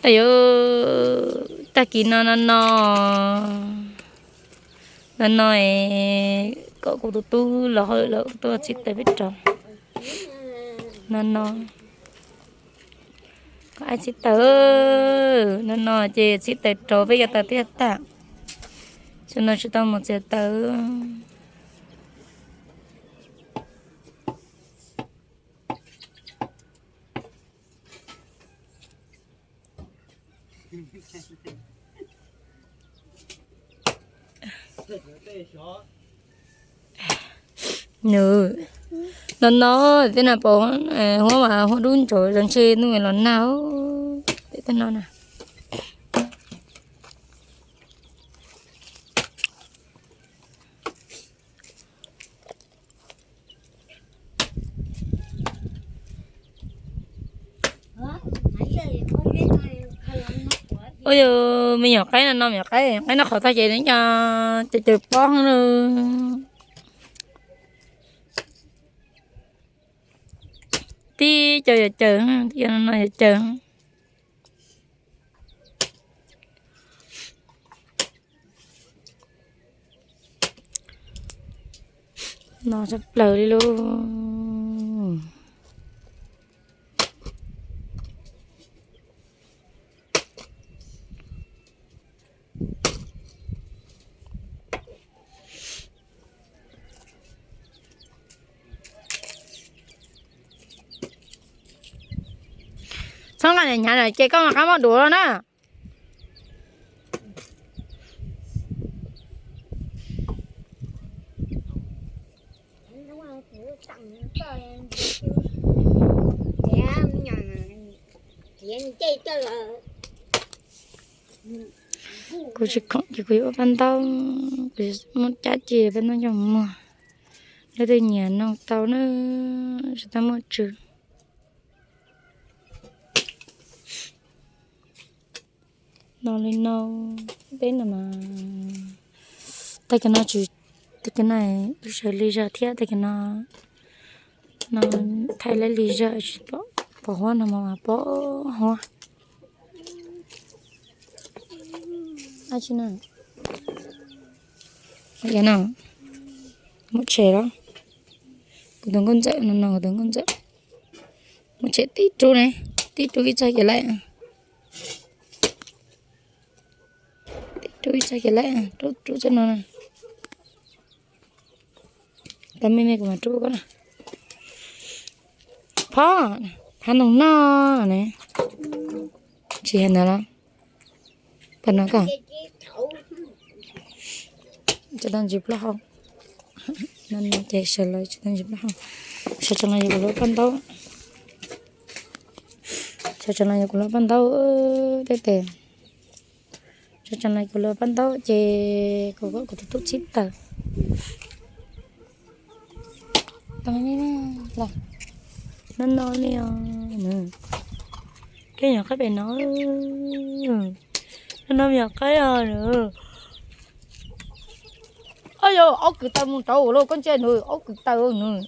Yuav tag kis no no no, no no es kom kuv tus tub los hauj lwm lawm tuaj txhib taws peb rau. No no, kom aib txhib taws, no no ces txhib taws rau peb cov taws twb yuav tag. Xyoo no tsis tau mus txiav taws. Nws, no no, tej no pom huab mas huab dub ntsaum zoo ntshe ntuj los nag, tej no na. Ua yog me nyuam qaib no no, me nyuam qaib, qaib noj qhauv tag ces nws cov caws caws pob na. Tib co yuav caws, tib co no no yuav caws. No tshaj plaws li lauj. Txhob nqa hnyav hnyav lawm ces koj mam qab muab duav los na. Kuv tsis khoom ces kuv yuav ua paj ntaub, kuv muab cab ci paj ntaub coj muag. Leej twg nyiam noj tau na, tsis tau muaj tswv. No li no, peb no mas tag kis no tsis, tag kis no lub sawv li zog thiab, tag kis no, no thaij lawv li zog tsis pom, pom huab no mas pom huab. Ab tsi na, no muab tshem los, kuv tus nkauj ntxawm no no, kuv tus nkauj ntxawm muab tshem tib rub ne, tib rub ib txoj ces laib, tib rub ib txoj ces laib, rub rub txoj no na. Tau me me kuv mam rub koj na. Phob, phav noog noj ne. Tsis yog ntawd los, pab no koj. Tsis tau ntsis plaub hau. No ces sawv los tsis tau ntsis plaub hau. Sawv tsees los yog kuv lub paj ntaub. Sawv tsees los yog kuv lub paj ntaub, tej tes. Sawv tsees los yog kuv lub paj ntaub ces kuv, kuv tus tub txhib taws. Tau los, no no li os. Koj nyuam qaib pem no, no no me nyuam qaib os. Ab yog aub kwv taw mus rau lauj, koj ntsia nws aub kwv taw nws.